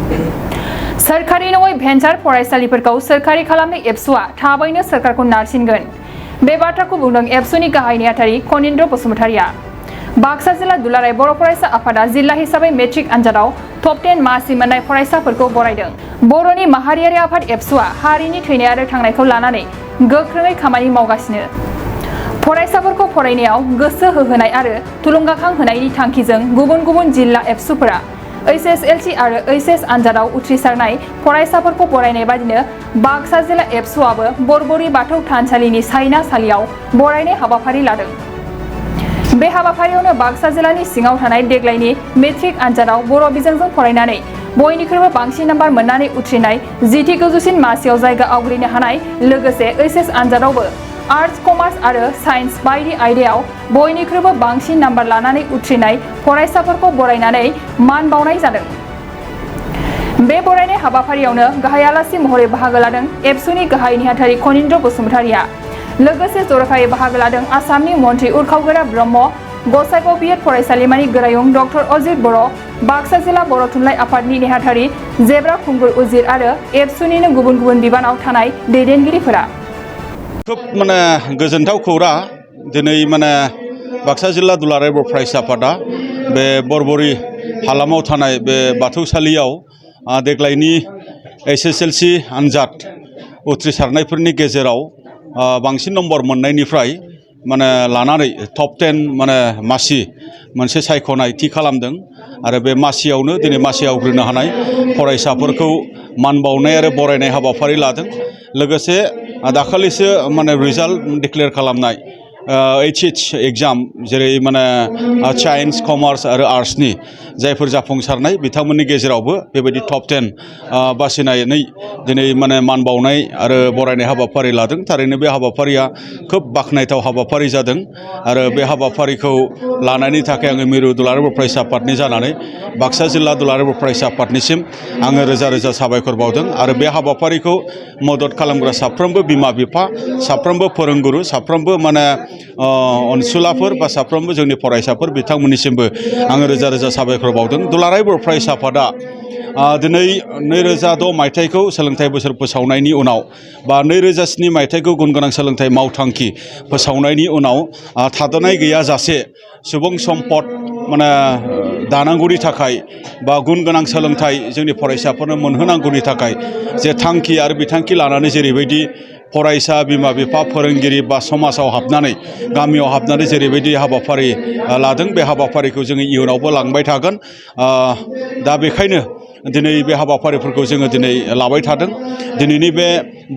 सोरखारि नङै भेन्सार फरायसालिफोरखौ सोरखारि खालामनाय एबसुआ थाबैनो सोरखारखौ नारसिनगोन। बे बाथ्राखौ बुंदों एबसुनि गाहाय नेहाथारि कनिन्द्र बसुमतारिया। बाक्सा जिल्ला दुलाराय बर' फरायसा आफादा जिल्ला हिसाबै मेट्रिक आनजादाव टप 10 मासि मोननाय फरायसाफोरखौ बरायदों। बर'नि माहारियारि आफाद एबसुआ हारिनि थैनाय आरो थांनायखौ लानानै गोख्रोङै खामानि मावगासिनो। फरायसाफोरखौ फरायनायाव गोसो होहोनाय आरो थुलुंगाखां होनायनि थांखिजों गुबुन गुबुन जिल्ला एबसुफोरा HSLC आरो HS आनजादाव उथ्रिसारनाय फरायसाफोरखौ बरायनाय बादिनो बाक्सा जिल्ला एबसुआबो बरबरि बाथौ थानसालिनि सायनासालियाव बरायनाय हाबाफारि लादों। बे हाबाफारियावनो बाक्सा जिल्लानि सिङाव थानाय देग्लायनि मेट्रिक आनजादाव बर' बिजोंजों फरायनानै बयनिख्रुइबो बांसिन नाम्बार मोननानै उथ्रिनाय 10थि गोजौसिन मासियाव जायगा आवग्रिनो हानाय लोगोसे HS आनजादावबो आर्ट्स, कमार्स आरो साइन्स बायदि आयदायाव बयनिख्रुइबो बांसिन नाम्बार लानानै उथ्रिनाय फरायसाफोरखौ बरायनानै मान बावनाय जादों। बे बरायनाय हाबाफारियावनो गाहाय आलासि महरै बाहागो लादों एबसुनि गाहाय नेहाथारि कनिन्द्र बसुमतारिया। लोगोसे जर'खायै बाहागो लादों आसामनि मन्त्रि उरखावगोरा ब्रह्म, गसाइगाव बिएड फरायसालिमानि गोरायुं डक्टर अजित बर', बाक्सा जिल्ला बर' थुनलाइ आफादनि नेहाथारि जेब्रा खुंगुर उजिर आरो एबसुनिनो गुबुन गुबुन बिबानाव थानाय दैदेनगिरिफोरा। खोब गोजोनथाव खौरां दिनै बाक्सा जिल्ला दुलाराय बर' फरायसा आफादा बे बरबरि हालामाव थानाय बे बाथौसालियाव देग्लायनि HSLC आनजाद उथ्रिसारनायफोरनि गेजेराव बांसिन नम्बर मोननायनिफ्राय लानानै टप 10 मासि मोनसे सायख'नाय थि खालामदों आरो बे मासियावनो दिनै मासि आवग्रिनो हानाय फरायसाफोरखौ मान बावनाय आरो बरायनाय हाबाफारि लादों। लोगोसे दाखालिसो रिजाल्ट डिक्लेयार खालामनाय HH एग्जाम जेरै साइन्स, कमार्स आरो आर्ट्सनि जायफोर जाफुंसारनाय बिथांमोननि गेजेरावबो बेबायदि टप 10 बासिनानै दिनै मान बावनाय आरो बरायनाय हाबाफारि लादों। थारैनो बे हाबाफारिया खोब बाख्नायथाव हाबाफारि जादों आरो बे हाबाफारिखौ लानायनि थाखाय आङो मिरु दुलाराय बर' फरायसा आफादनि जानानै बाक्सा जिल्ला दुलाराय बर' फरायसा आफादनिसिम आङो रोजा रोजा साबायखर बावदों आरो बे हाबाफारिखौ मदद खालामग्रा साफ्रोमबो बिमा बिफा, साफ्रोमबो फोरोंगुरु, साफ्रोमबो अनसुलाफोर बा साफ्रोमबो जोंनि फरायसाफोर बिथांमोननिसिमबो आङो रोजा रोजा साबायखर बावदों। दुलाराय बर' फरायसा आफादा दिनै 2006 मायथाइखौ सोलोंथाइ बोसोर फोसावनायनि उनाव बा 2007 मायथाइखौ गुन गोनां सोलोंथाइ मावथांखि फोसावनायनि उनाव थाद'नाय गैयाजासे सुबुं सम्पद दानांगौनि थाखाय बा गुन गोनां सोलोंथाइ जोंनि फरायसाफोरनो मोनहोनांगौनि थाखाय जे थांखि आरो बिथांखि लानानै जेरैबायदि फरायसा, बिमा बिफा, फोरोंगिरि बा समाजाव हाबनानै गामियाव हाबनानै जेरैबायदि हाबाफारि लादों बे हाबाफारिखौ जोङो इयुनावबो लांबाय थागोन। दा बेखायनो दिनै बे हाबाफारिफोरखौ जोङो दिनै लाबाय थादों। दिनैनि बे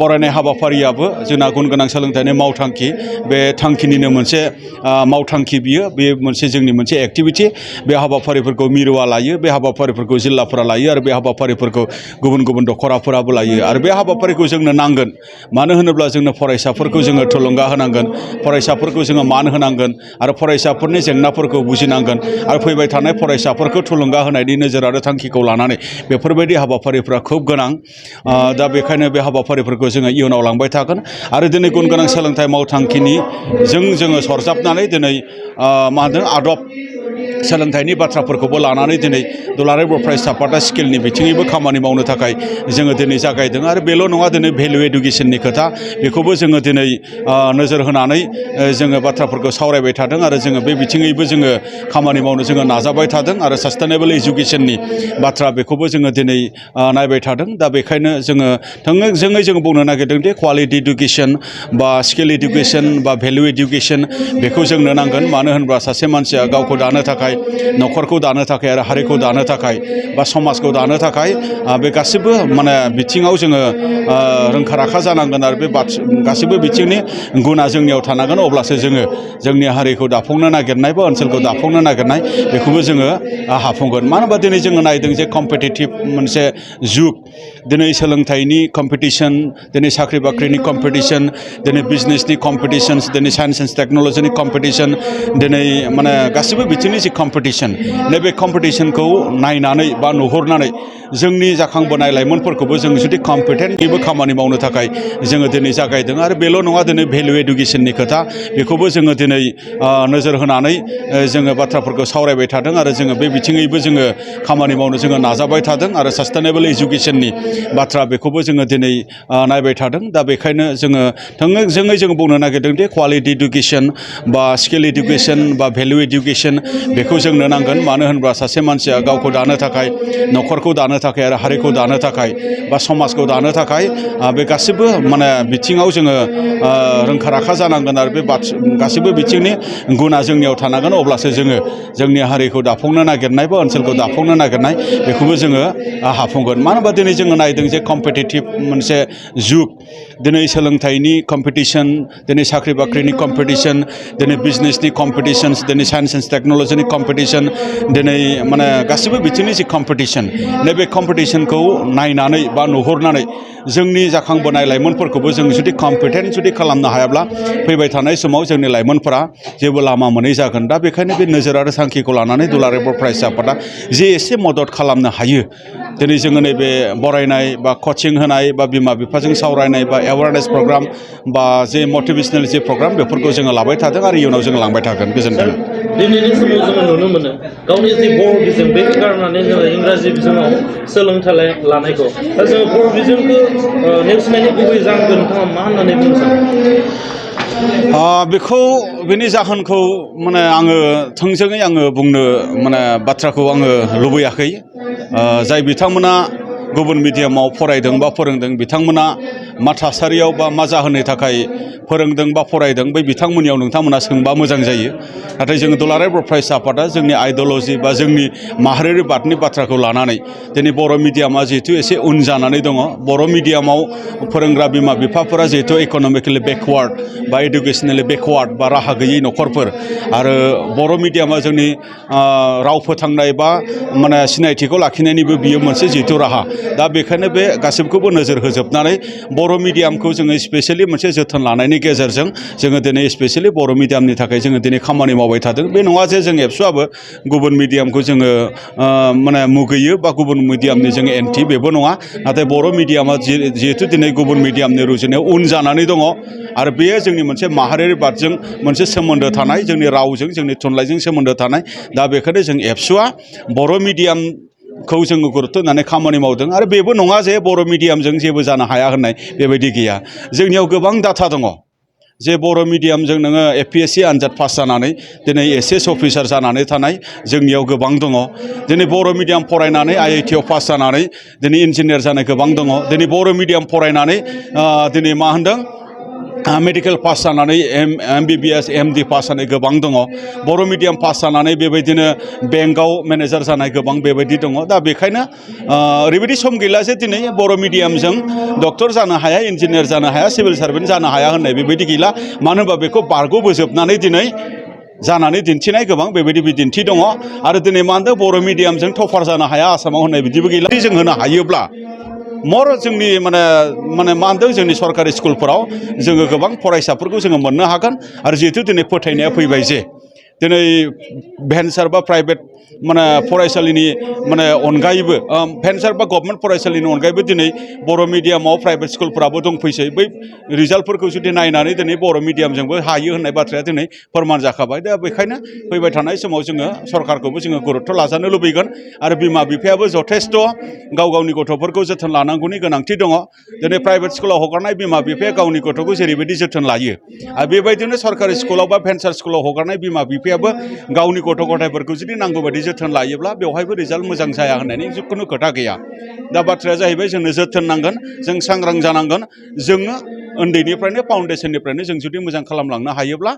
बरायनाय हाबाफारियाबो जोंना गुन गोनां सोलोंथाइनि मावथांखि बे थांखिनिनो मोनसे मावथांखि बियो बे मोनसे जोंनि मोनसे एक्टिभिटि। बे हाबाफारिफोरखौ मिरुआ लायो, बे हाबाफारिफोरखौ जिल्लाफोरा लायो आरो बे हाबाफारिफोरखौ गुबुन गुबुन दखराफोराबो लायो आरो बे हाबाफारिखौ जोंनो नांगोन। मानो होनोब्ला जोंनो फरायसाफोरखौ जोङो थुलुंगा होनांगोन, फरायसाफोरखौ जोङो मान होनांगोन आरो फरायसाफोरनि जेंनाफोरखौ बुजिनांगोन आरो फैबाय थानाय फरायसाफोरखौ थुलुंगा होनायनि नोजोर आरो थांखिखौ लानानै बेफोरबायदि हाबाफारिफ्रा खोब गोनां। दा बेखायनो बे हाबाफारिफोरखौ जोङो इयुनाव लांबाय थागोन आरो दिनै गुन गोनां सोलोंथाइ मावथांखिनि जोङो सरजाबनानै दिनै आदब सोलोंथाइनि बाथ्राफोरखौबो लानानै दिनै दुलाराय बर' फरायसा आफादा स्किलनि बिथिङैबो खामानि मावनो थाखाय जोङो दिनै जागायदों आरो बेल' नङा दिनै भेलु एडुकेसननि खोथा बेखौबो जोङो दिनै नोजोर होनानै जोङो बाथ्राफोरखौ सावरायबाय थादों आरो जोङो बे बिथिङैबो जोङो खामानि मावनो जोङो नाजाबाय थादों आरो सास्टेनेबल इडुकेसननि बाथ्रा बेखौबो जोङो दिनै नायबाय थादों। दा बेखायनो जोङो थोंजोङै जोङो बुंनो नागिरदों दि क्वालिटि इडुकेसन बा स्किल इडुकेसन बा भेलु इडुकेसन बेखौ जोंनो नांगोन। मानो होनब्ला सासे मानसिया गावखौ दानो थाखाय, न'खरखौ दानो थाखाय आरो हारिखौ दानो थाखाय बा समाजखौ दानो थाखाय बे गासिबो बिथिङाव जोङो रोंखा राखा जानांगोन आरो बे गासिबो बिथिंनि गुना जोंनियाव थानांगोन। अब्लासो जोङो जोंनि हारिखौ दाफुंनो नागिरनाय बा ओनसोलखौ दाफुंनो नागिरनाय बेखौबो जोङो हाफुंगोन। मानो होनबा दिनै जोङो नायदों जे कम्पिटिटिभ मोनसे जुग। दिनै सोलोंथाइनि कम्पिटिसन, दिनै साख्रि बाख्रिनि कम्पिटिसन, दिनै बिजनेसनि कम्पिटिसन, दिनै साइन्स एन्ड टेक्न'लजिनि कम्पिटिसन, दिनै गासिबो बिथिंनि जि कम्पिटिसन नैबे कम्पिटिसनखौ नायनानै बा नुहुरनानै जोंनि जाखांबोनाय लाइमोनफोरखौबो जों जुदि कम्पिटेन्टनिबो खामानि मावनो थाखाय जोङो दिनै जागायदों आरो बेल' नङा दिनै भेलु एडुकेसननि खोथा बेखौबो जोङो दिनै नोजोर होनानै जोङो बाथ्राफोरखौ सावरायबाय थादों आरो जोङो बे बिथिङैबो जोङो खामानि मावनो जोङो नाजाबाय थादों आरो सास्टेनेबल इडुकेसननि बाथ्रा बेखौबो जोङो दिनै नायबाय थादों दा बेखायनो जोङो थोंजोङै जोङो बुंनो नागिरदों दि क्वालिटि इडुकेसन बा स्किल इडुकेसन बा भेलु इडुकेसन बेखौ जोंनो नांगोन मानो होनोब्ला सासे मानसिया गावखौ दानो थाखाय न'खरखौ दानो थाखाय आरो हारिखौ दानो थाखाय बा समाजखौ दानो थाखाय बे गासिबो माने बिथिङाव जोङो रोंखा राखा जानांगोन आरो बे गासिबो बिथिंनि गुना जोंनियाव थानांगोन अब्लासो जोङो जोंनि हारिखौ दाफुंनो नागिरनाय बा ओनसोलखौ दाफुंनो नागिरनाय बेखौबो जोङो हाफुंगोन मानो होनबा दिनै जोङो नायदों जे कम्पिटिटिभ मोनसे जुग दिनै सोलोंथाइनि कम्पिटिसन दिनै साख्रि बाख्रिनि कम्पिटिसन दिनै बिजनेसनि कम्पिटिसन्स दिनै साइन्स एन्ड टेक्न'लजिनि कम्पिटिसन दिनै माने गासिबो बिथिंनि जि कम्पिटिसन नैबे कम्पिटिसनखौ नायनानै बा नुहुरनानै जोंनि जाखांबोनाय लाइमोनफोरखौबो जों जुदि कम्पिटेन्ट जुदि खालामनो हायाब्ला फैबाय थानाय समाव जोंनि लाइमोनफोरा जेबो लामा मोनै जागोन दा बेखायनो बे नोजोर आरो थांखिखौ लानानै दुलाराय बर' फरायसा आफादा जे एसे मदद खालामनो हायो दिनै जोङो नैबे बरायनाय बा कचिं होनाय बा बिमा बिफाजों सावरायनाय बा एवारनेस प्रग्राम बा जे मटिभेसनेल जे प्रग्राम बेफोरखौ जोङो लाबाय थादों आरो इयुनाव जोङो लांबाय थागोन गोजोन्थों दिनैनि समाव जोङो नुनो मोनो गावनि जि बर' बिजों बेखौ गारनानै जोङो इंराजि बिजोङाव सोलोंथाइ लानायखौ दा जोङो बर' बिजोंखौ नेवसिनायनि गुबै जाहोनखौ नोंथाङा मा होननानै बुंनो सानो बेखौ बेनि जाहोनखौ माने आङो थोंजोङै आङो बुंनो माने बाथ्राखौ आङो लुबैयाखै जाय बिथांमोना गुबुन मिडियामाव फरायदों बा फोरोंदों बिथांमोना मा थासारियाव बा मा जाहोननि थाखाय फोरोंदों बा फरायदों बै बिथांमोननियाव नोंथांमोना सोंबा मोजां जायो नाथाय जोङो दुलाराय बर' फरायसा आफादा जोंनि आइडिय'लजि बा जोंनि माहारियारि बादनि बाथ्राखौ लानानै दिनै बर' मिडियामा जिहेतु एसे उन जानानै दङ बर' मिडियामाव फोरोंग्रा बिमा बिफाफोरा जिहेतु इक'नमिकेलि बेकवार्ड बा इडुकेसनेलि बेकवार्ड बा राहा गैयै न'खरफोर आरो बर' मिडियामा जोंनि राव फोथांनाय बा माने सिनायथिखौ लाखिनायनिबो बियो मोनसे जिहेतु राहा दा बेखायनो बे गासिबखौबो नोजोर होजोबनानै बर' मिडियामखौ जोङो स्पेसियेलि मोनसे जोथोन लानायनि गेजेरजों जोङो दिनै स्पेसियेलि बर' मिडियामनि थाखाय जोङो दिनै खामानि मावबाय थादों बे नङा जे जों एबसुआबो गुबुन मिडियामखौ जोङो माने मुगैयो बा गुबुन मिडियामनि जोङो एन्टि बेबो नङा नाथाय बर' मिडियामा जिहेतु दिनै गुबुन मिडियामनि रुजुनायाव उन जानानै दङ आरो बेयो जोंनि मोनसे माहारियारि बादजों मोनसे सोमोन्दो थानाय जोंनि रावजों जोंनि थुनलाइजों सोमोन्दो थानाय दा बेखायनो जों एबसुआ बर' मिडियामखौ जोङो गुरुत्त होनानै खामानि मावदों आरो बेबो नङा जे बर' मिडियामजों जेबो जानो हाया होननाय बेबायदि गैया जोंनियाव गोबां डाटा दङ जे बर' मिडियामजों नोङो APSC आनजाद पास जानानै दिनै SS अफिसार जानानै थानाय जोंनियाव गोबां दङ दिनै बर' मिडियाम फरायनानै IIT आव पास जानानै दिनै इन्जिनियार जानाय गोबां दङ दिनै बर' मिडियाम फरायनानै दिनै मा होनदों मेडिकेल पास जानानै MBBS MD पास जानाय गोबां दङ बर' मिडियाम पास जानानै बेबायदिनो बेंकआव मेनेजार जानाय गोबां बेबायदि दङ दा बेखायनो ओरैबायदि सम गैला जे दिनै बर' मिडियामजों डक्टर जानो हाया इन्जिनियार जानो हाया सिभिल सार्भेन्ट जानो हाया होननाय बेबायदि गैला मानो होनबा बेखौ बारग'बोजोबनानै दिनै जानानै दिन्थिनाय गोबां बेबायदि बिदिन्थि दङ आरो दिनै मा होनदों बर' मिडियामजों टपार जानो हाया आसामाव होननाय बिदिबो गैला जों होनो हायोब्ला मर जोंनि माने मा होनदों जोंनि सरकारि स्कुलफोराव जोङो गोबां फरायसाफोरखौ जोङो मोननो हागोन आरो जिहेतु दिनै फोथायनाया फैबाय जे दिनै भेन्सार बा प्राइभेट माने फरायसालिनि माने अनगायैबो भेन्सार बा गभर्नमेन्ट फरायसालिनि अनगायैबो दिनै बर' मिडियामाव प्राइभेट स्कुलफोराबो दंफैसै बै रिजाल्टफोरखौ जुदि नायनानै दिनै बर' मिडियामजोंबो हायो होननाय बाथ्राया दिनै फोरमान जाखाबाय दा बेखायनो फैबाय थानाय समाव जोङो सरकारखौबो जोङो गुरुत्त लाजानो लुबैगोन आरो बिमा बिफायाबो जथेस्थ' गाव गावनि गथ'फोरखौ जोथोन लानांगौनि गोनांथि दङ दिनै प्राइभेट स्कुलाव हगारनाय बिमा बिफाया गावनि गथ'खौ जेरैबायदि जोथोन लायो आरो बेबायदिनो सरकारि स्कुलाव बा भेन्सार स्कुलाव हगारनाय बिमा बिफायाबो गावनि गथ' गथायफोरखौ जुदि नांगौ बायदि जोथोन लायोब्ला बेवहायबो रिजाल्ट मोजां जाया होननायनि जिखुनु खोथा गैया दा बाथ्राया जाहैबाय जोंनो जोथोन नांगोन जों सांग्रां जानांगोन जोङो उन्दैनिफ्रायनो फाउन्डेसननिफ्रायनो जों जुदि मोजां खालामलांनो हायोब्ला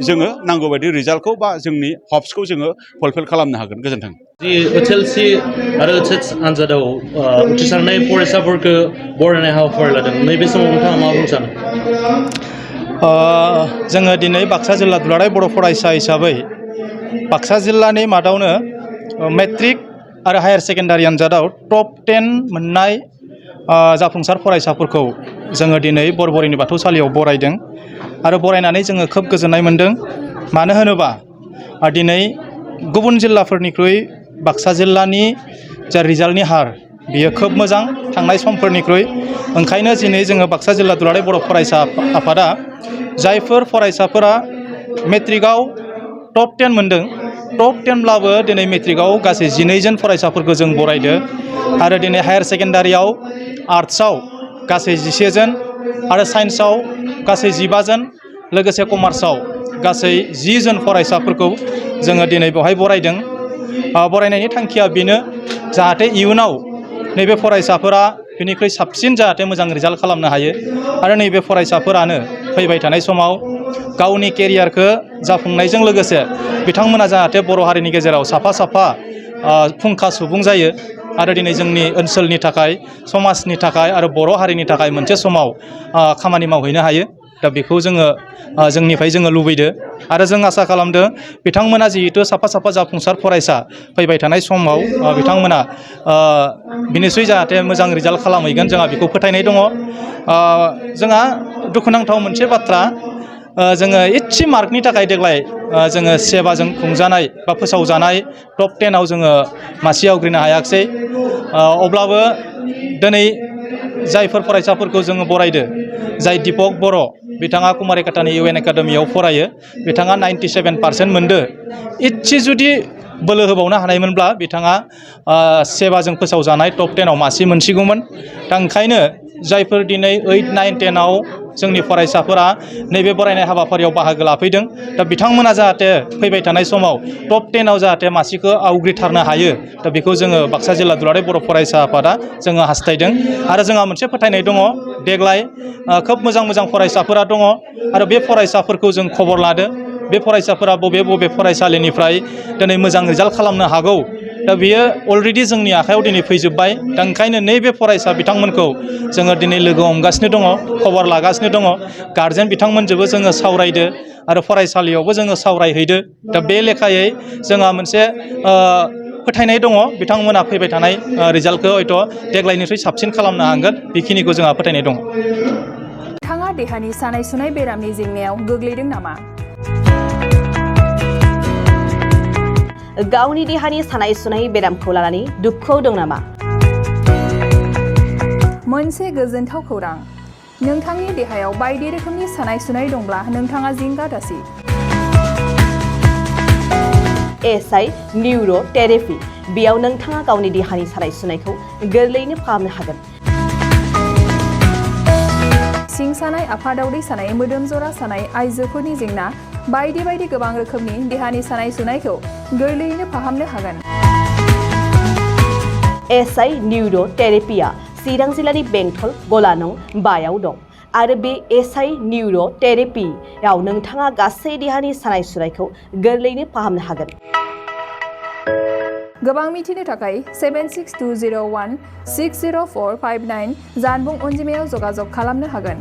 जोङो नांगौ बायदि रिजाल्टखौ बा जोंनि हप्सखौ जोङो फुलफिल खालामनो हागोन गोजोन्थों जि HLC आरो HS आनजादाव उथ्रिसारनाय फरायसाफोरखौ बरायनाय हाबाफारि लादों नैबे समाव नोंथाङा मा बुंनो सानो जोङो दिनै बाक्सा जिल्ला दुलाराय बर' फरायसा हिसाबै बाक्सा जिल्लानि मादावनो मेट्रिक आरो हायार सेकेन्डारि आनजादाव टप 10 मोननाय जाफुंसार फरायसाफोरखौ जोङो दिनै बरबरिनि बाथौसालियाव बरायदों आरो बरायनानै जोङो खोब गोजोननाय मोनदों मानो होनोबा दिनै गुबुन जिल्लाफोरनिख्रुइ बाक्सा जिल्लानि जा रिजाल्टनि हार बियो खोब मोजां थांनाय समफोरनिख्रुइ ओंखायनो दिनै जोङो बाक्सा जिल्ला दुलाराय बर' फरायसा आफादा जायफोर फरायसाफोरा मेट्रिकआव टप 10 मोनदों टप 10ब्लाबो दिनै मेट्रिकआव गासै 12 जन फरायसाफोरखौ जों बरायदो आरो दिनै हायार सेकेन्डारियाव आर्ट्सआव गासै 11 जन आरो साइन्सआव गासै 15 जन लोगोसे कमार्सआव गासै 10 जन फरायसाफोरखौ जोङो दिनै बेवहाय बरायदों बरायनायनि थांखिया बेनो जाहाथे इयुनाव नैबे फरायसाफोरा बेनिख्रुइ साबसिन जाहाथे मोजां रिजाल्ट खालामनो हायो आरो नैबे फरायसाफोरानो फैबाय थानाय समाव गावनि केरियारखौ जाफुंनायजों लोगोसे बिथांमोना जाहाथे बर' हारिनि गेजेराव साफा साफा फुंखा सुबुं जायो आरो दिनै जोंनि ओनसोलनि थाखाय समाजनि थाखाय आरो बर' हारिनि थाखाय मोनसे समाव खामानि मावहैनो हायो दा बेखौ जोङो जोंनिफ्राय जोङो लुबैदो आरो जों आसा खालामदो बिथांमोना जिहेतु साफा साफा जाफुंसार फरायसा फैबाय थानाय समाव बिथांमोना बिनिसुइ जाहाथे मोजां रिजाल्ट खालामहैगोन जोंहा बेखौ फोथायनाय दङ जोंहा दुखुनांथाव मोनसे बाथ्रा जोङो इसे मार्कनि थाखाय देग्लाय जोङो सेबाजों खुंजानाय बा फोसावजानाय टप 10आव जोङो मासि आवग्रिनो हायाखिसै अब्लाबो दिनै जायफोर फरायसाफोरखौ जोङो बरायदो जाय दीपक बर' बिथाङा कुमारिकाटानि UN एकाडेमियाव फरायो बिथाङा 97% मोनदो इसे जुदि बोलो होबावनो हानायमोनब्ला बिथाङा सेबाजों फोसावजानाय टप 10आव मासि मोनसिगौमोन दा ओंखायनो जायफोर दिनै 8, 9, 10आव जोंनि फरायसाफोरा नैबे बरायनाय हाबाफारियाव बाहागो लाफैदों दा बिथांमोना जाहाथे फैबाय थानाय समाव टप 10आव जाहाथे मासिखौ आवग्रिथारनो हायो दा बेखौ जोङो बाक्सा जिल्ला दुलाराय बर' फरायसा आफादा जोङो हास्थायदों आरो जोंहा मोनसे फोथायनाय दङ देग्लाय खोब मोजां मोजां फरायसाफोरा दङ आरो बे फरायसाफोरखौ जों खबर लादो बे फरायसाफोरा बबे बबे फरायसालिनिफ्राय दिनै मोजां रिजाल्ट खालामनो हागौ दा बेयो अलरेडि जोंनि आखायाव दिनै फैजोब्बाय दा ओंखायनो नैबे फरायसा बिथांमोनखौ जोङो दिनै लोगो हमगासिनो दङ खबर लागासिनो दङ गार्जेन बिथांमोनजोंबो जोङो सावरायदो आरो फरायसालियावबो जोङो सावरायहैदो दा बे लेखायै जोंहा मोनसे फोथायनाय दङ बिथांमोना फैबाय थानाय रिजाल्टखौ हयथ' देग्लायनिख्रुइ साबसिन खालामनो हागोन बेखिनिखौ जोंहा फोथायनाय दङ। नोंथाङा देहानि सानाय सुनाय बेरामनि जेंनायाव गोग्लैदों नामा? गावनि देहानि सानाय सुनाय बेरामखौ लानानै दुखुआव दं नामा? मोनसे गोजोनथाव खौरां नोंथांनि देहायाव बायदि रोखोमनि सानाय सुनाय दंब्ला नोंथाङा जिंगा दासि SI निउर' थेरापि बेयाव नोंथाङा गावनि देहानि सानाय सुनायखौ गोरलैयैनो फाहामनो हागोन। सिं सानाय आफादावदै सानाय मोदोम जरा सानाय आइजोफोरनि जेंना बायदि बायदि गोबां रोखोमनि देहानि सानाय सुनायखौ गोरलैयैनो फाहामनो हागोन। SI निउर' थेरापिया चिरां जिल्लानि बेंटल गलानं 5आव दं आरो बे SI निउर' थेरापियाव नोंथाङा गासै देहानि सानाय सुनायखौ गोरलैयैनो फाहामनो हागोन। गोबां मिथिनो थाखाय 7620160459 जानबुं अनजिमायाव जगाजग खालामनो हागोन।